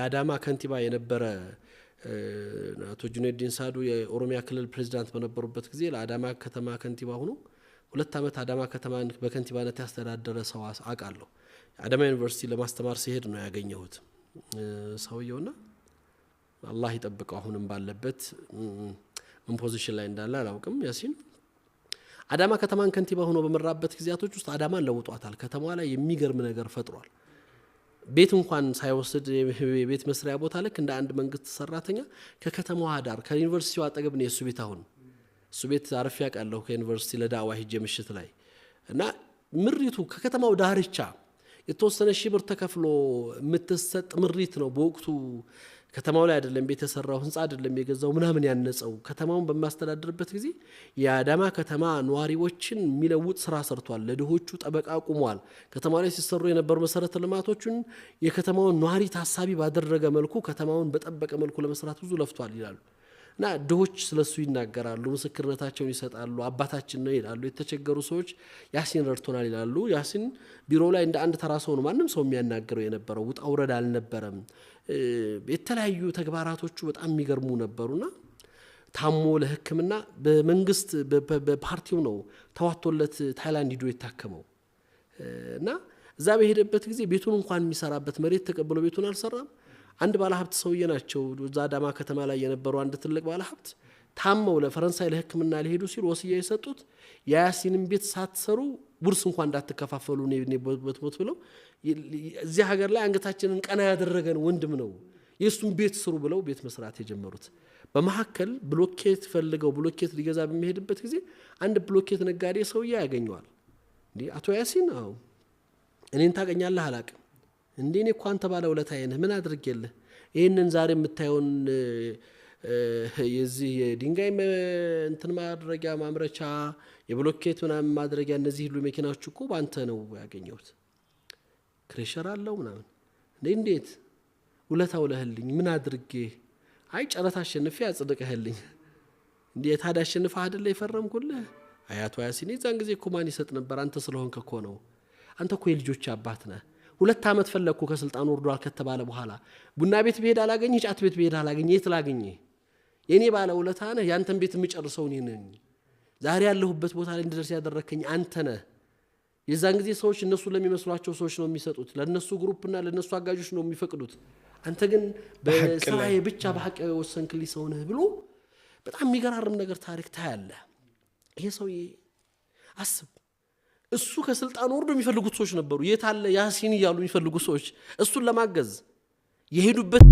የአዳማ ከንቲባ የነበረ አቶ ጁኔዲን ሳዱ የኦሮሚያ ክልል ፕሬዚዳንት በነበሩበት ጊዜ ለአዳማ ከተማ ከንቲባ ሆኖ 2 ዓመት አዳማ ከተማን በከንቲባነት ያስተዳደረ ሰው አውቃለሁ። አዳማ ዩኒቨርሲቲ ለማስተማር ሲሄድ ነው ያገኘሁት ሰውየውና አላህ ይጠብቀው። አሁንም ባለበት ምን position ላይ እንዳለ አላውቅም። ያሲን አዳማ ከተማን ከንቲባ ሆኖ በመራበት ጊዜያቶች ውስጥ አዳማን ለውጧታል። ከተማዋ ላይ የሚገርም ነገር ፈጥሯል። ቤት እንኳን ሳይወስድ የቤት መስሪያ ቦታ ልክ እንደ አንድ መንግስት ሰራተኛ ከከተማዋ ዳር ከዩኒቨርሲቲው አጠገብ ነው የእሱ ቤት። አሁን እሱ ቤት አርፌ አውቃለሁ ከዩኒቨርሲቲ ለዳዋ ሂጄ ምሽት ላይ። እና ምሪቱ ከከተማው ዳርቻ የተወሰነ ሺህ ብር ተከፍሎ የምትሰጥ ምሪት ነው። በወቅቱ ከተማው ላይ አይደለም ቤት የሰራው፣ ህንፃ አይደለም የገዛው፣ ምናምን ያነጸው። ከተማውን በሚያስተዳድርበት ጊዜ የአዳማ ከተማ ነዋሪዎችን የሚለውጥ ስራ ሰርቷል። ለድሆቹ ጠበቃ ቁሟል። ከተማ ላይ ሲሰሩ የነበሩ መሰረተ ልማቶችን የከተማውን ነዋሪ ታሳቢ ባደረገ መልኩ፣ ከተማውን በጠበቀ መልኩ ለመስራት ብዙ ለፍቷል ይላሉ። እና ድሆች ስለሱ ይናገራሉ፣ ምስክርነታቸውን ይሰጣሉ። አባታችን ነው ይላሉ። የተቸገሩ ሰዎች ያሲን ረድቶናል ይላሉ። ያሲን ቢሮ ላይ እንደ አንድ ተራ ሰው ነው ማንም ሰው የሚያናግረው የነበረው። ውጣ ውረድ አልነበረም። የተለያዩ ተግባራቶቹ በጣም የሚገርሙ ነበሩና ታሞ ለሕክምና በመንግስት በፓርቲው ነው ተዋቶለት ታይላንድ ሂዶ የታከመው። እና እዛ በሄደበት ጊዜ ቤቱን እንኳን የሚሰራበት መሬት ተቀብሎ ቤቱን አልሰራም። አንድ ባለሀብት ሰውዬ ናቸው። እዛ አዳማ ከተማ ላይ የነበሩ አንድ ትልቅ ባለሀብት ታመው ለፈረንሳይ ለሕክምና ሊሄዱ ሲሉ ወስያ የሰጡት የያሲንን ቤት ሳትሰሩ ውርስ እንኳን እንዳትከፋፈሉ እኔ ሞት ብለው፣ እዚህ ሀገር ላይ አንገታችንን ቀና ያደረገን ወንድም ነው፣ የእሱን ቤት ስሩ ብለው ቤት መስራት የጀመሩት። በመካከል ብሎኬት ፈልገው ብሎኬት ሊገዛ በሚሄድበት ጊዜ አንድ ብሎኬት ነጋዴ ሰውዬ ያገኘዋል። እንዲህ አቶ ያሲን፣ አዎ፣ እኔን ታገኛለህ አላቅም። እንዴ፣ እኔ እኮ አንተ ባለ ውለታዬ ነህ፣ ምን አድርጌልህ? ይህንን ዛሬ የምታየውን የዚህ የድንጋይ እንትን ማድረጊያ ማምረቻ፣ የብሎኬት ምናምን ማድረጊያ፣ እነዚህ ሁሉ መኪናዎች እኮ በአንተ ነው ያገኘሁት። Crusher አለው ምናምን። እንዴ፣ እንዴት ውለታ ውለህልኝ? ምን አድርጌ? አይ፣ ጨረታ አሸንፌ አጽድቀህልኝ። እንዴ፣ ታዲያ አሸንፈህ አይደለ የፈረምኩልህ? አይ አቶ ያሲን፣ የዛን ጊዜ እኮ ማን ይሰጥ ነበር? አንተ ስለሆንክ እኮ ነው። አንተ እኮ የልጆች አባት ነህ። 2 ዓመት ፈለግኩ ከስልጣን ወርዷል ከተባለ በኋላ። ቡና ቤት ብሄድ አላገኝህ፣ ጫት ቤት ብሄድ አላገኝህ፣ የት ላገኝህ? የእኔ ባለ ውለታ ነህ። ያንተን ቤት የምጨርሰው እኔ ነኝ። ዛሬ ያለሁበት ቦታ ላይ እንድደርስ ያደረግከኝ አንተ ነህ። የዛን ጊዜ ሰዎች እነሱ ለሚመስሏቸው ሰዎች ነው የሚሰጡት። ለእነሱ group ና ለእነሱ አጋዦች ነው የሚፈቅዱት። አንተ ግን በስራዬ ብቻ በሀቅ የወሰንክልኝ ሰው ነህ ብሎ በጣም የሚገራርም ነገር ታሪክ ታያለህ። ይሄ ሰውዬ አስብ፣ እሱ ከስልጣን ወርዶ የሚፈልጉት ሰዎች ነበሩ። የት አለ ያሲን እያሉ የሚፈልጉ ሰዎች እሱን ለማገዝ የሄዱበት